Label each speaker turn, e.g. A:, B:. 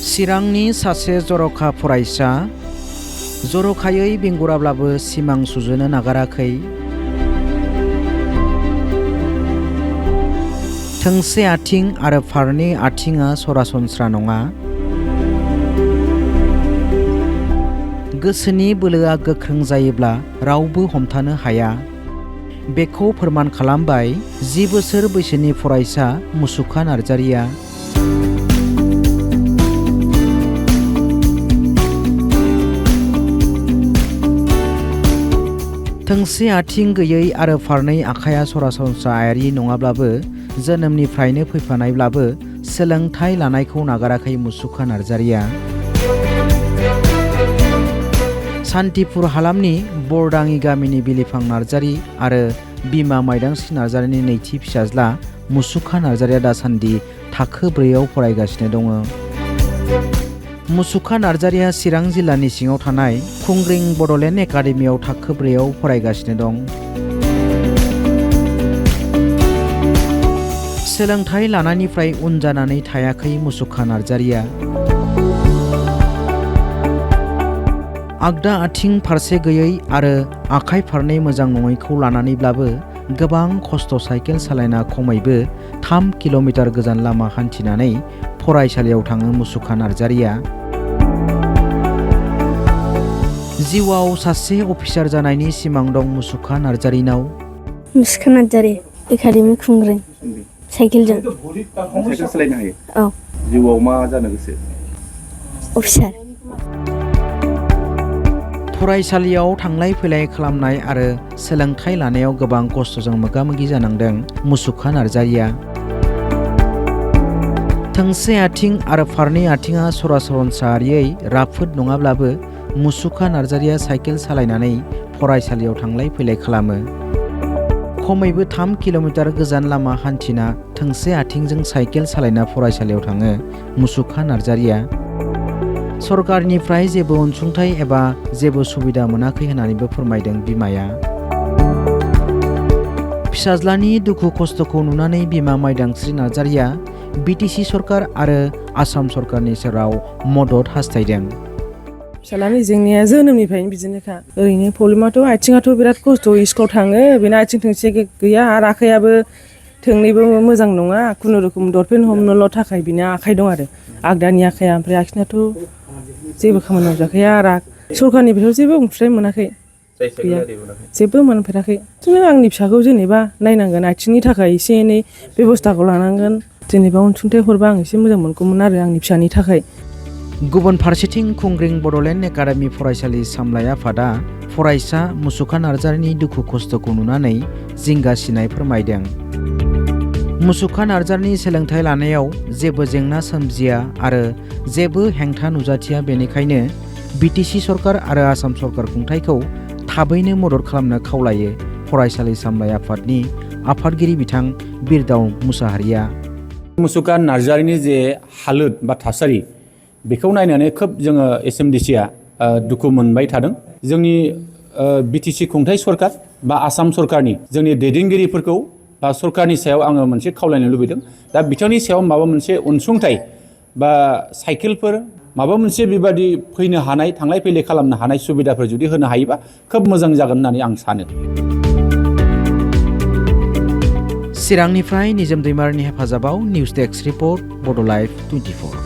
A: चिरांनि सासे जर'खा फरायसा जर'खायै बेंगुराब्लाबो सिमां सुजुनो नागाराखै। थोंसे आथिं आरो फारनै आथिङा सरासनस्रा नङा। गोसोनि बोलोआ गोख्रों जायोब्ला रावबो हमथानो हाया। बेखौ फोरमान खालामबाय 10 बोसोर बैसोनि फरायसा मुसुखा नार्जारिया। थोंसे आथिं गैयै आरो फारनै आखाइया सरासनस्रायारि नङाब्लाबो जोनोमनिफ्रायनो फैफानायब्लाबो सोलोंथाइ लानायखौ नागाराखै मुसुखा नार्जारिया। सान्तिपुर हालामनि बरदाङि गामिनि बिलिफां नार्जारि आरो बिमा माइदांस्रि नार्जारिनि नैथि फिसाज्ला मुसुखा नार्जारिया दासान्दि थाखो 4आव फरायगासिनो दङ। मुसुखा नार्जारिया चिरां जिल्लानि सिङाव थानाय खुंग्रिं बड'लेण्ड एकाडेमियाव थाखो 4आव फरायगासिनो दं। सोलोंथाइ लानायनिफ्राय उन जानानै थायाखै मुसुखा नार्जारिया। आगदा आथिं फारसे गैयै आरो आखाइ फारनै मोजां नङैखौ लानानैब्लाबो गोबां खस्थ' साइकेल सालायना खमैबो 3 किल'मिटार गोजान लामा हान्थिनानै फरायसालियाव थाङो मुसुखा नार्जारिया। जिउआव सासे अफिसार जानायनि सिमां दं मुसुखा नार्जारिनाव।
B: मुसुखा नार्जारि एकाडेमि खुंग्रिं साइकेलजों।
C: साइकेल सालायनो हायो?
B: औ।
C: जिउआव मा जानो गोसो?
B: अफिसार।
A: फरायसालियाव थांलाय फैलाय खालामनाय आरो सोलोंथाइ लानायाव गोबां खस्थ'जों मोगा-मोगि जानांदों मुसुखा नार्जारिया। थोंसे आथिं आरो फारनै आथिङा सरासनस्रायै राफोद नङाब्लाबो मुसुखा नार्जारिया साइकेल सालायनानै फरायसालियाव थांलाय फैलाय खालामो। खमैबो 3 किल'मिटार गोजान लामा हान्थिना थोंसे आथिंजों साइकेल सालायना फरायसालियाव थाङो मुसुखा नार्जारिया। सरकारनिफ्राय जेबो अनसुंथाइ एबा जेबो सुबिदा मोनाखै होननानैबो फोरमायदों बिमाया। फिसाज्लानि दुखु खस्थ'खौ नुनानै बिमा माइदांस्रि नार्जारिया बिटिसि सरकार आरो आसाम सरकारनि सेराव मदद हास्थायदों।
D: फिसालानि जेंनाया जोनोमनिफ्रायनो बिदिनोखा। ओरैनो प्रब्लेमाथ' आथिङाथ' बिराद खस्थ' स्कुलाव थाङो, बेना आथिं थोंसे गैया आरो आखाइयाबो थोंनैबो मोजां नङा। खुनुरुखुम डटपेन हमनोल' थाखाय बिना आखाइ दं आरो आगदानि आखाइया, ओमफ्राय आखिनाथ' जेबो खामानि मावजाखाया आरो सरकारनिफ्रायथ' जेबो अनसुंथाइ मोनाखै। गैया, जेबो मोनफेराखै। बिदिनो आंनि फिसाखौ जेनेबा नायनांगोन, आथिंनि थाखाय एसे एनै बेब'स्थाखौ लानांगोन। जेनेबा अनसुंथाइ हरबा आं एसे मोजां मोनगौमोन आरो आंनि फिसानि थाखाय।
A: गुबुन फारसेथिं खुंग्रिं बड'लेण्ड एकाडेमि फरायसालि सामलाय आफादा फरायसा मुसुखा नार्जारिनि दुखु खस्थ'खौ नुनानै जिंगासिनाय फोरमायदों। मुसुखा नार्जारिनि सोलोंथाइ लानायाव जेबो जेंना सोमजिया आरो जेबो हेंथा नुजाथिया, बेनिखायनो बिटिसि सरकार आरो आसाम सरकार खुंथायखौ थाबैनो मदद खालामनो खावलायो फरायसालि सामलाय आफादनि आफादगिरि बिथां बिरदाव मुसाहारिया।
E: मुसुखा नार्जारिनि जे हालोद बा थासारि, बेखौ नायनानै खोब जोङो एसएमडिसिआ दुखु मोनबाय थादों। जोंनि बिटिसि खुंथाय सरकार बा आसाम सरकारनि जोंनि दैदेनगिरिफोरखौ बा सरकारनि सायाव आङो मोनसे खावलायनो लुबैदों। दा बिथांनि सायाव माबा मोनसे अनसुंथाइ बा साइकेलफोर माबा मोनसे बेबादि फैनो हानाय, थांलाय फैलाय खालामनो हानाय सुबिदाफोर जुदि होनो हायोबा खोब मोजां जागोन होननानै आं सानो।
A: चिरांनिफ्राय निजोम दैमारिनि हेफाजाबाव निउस डेस्क रिपर्ट बड' लाइभ 24।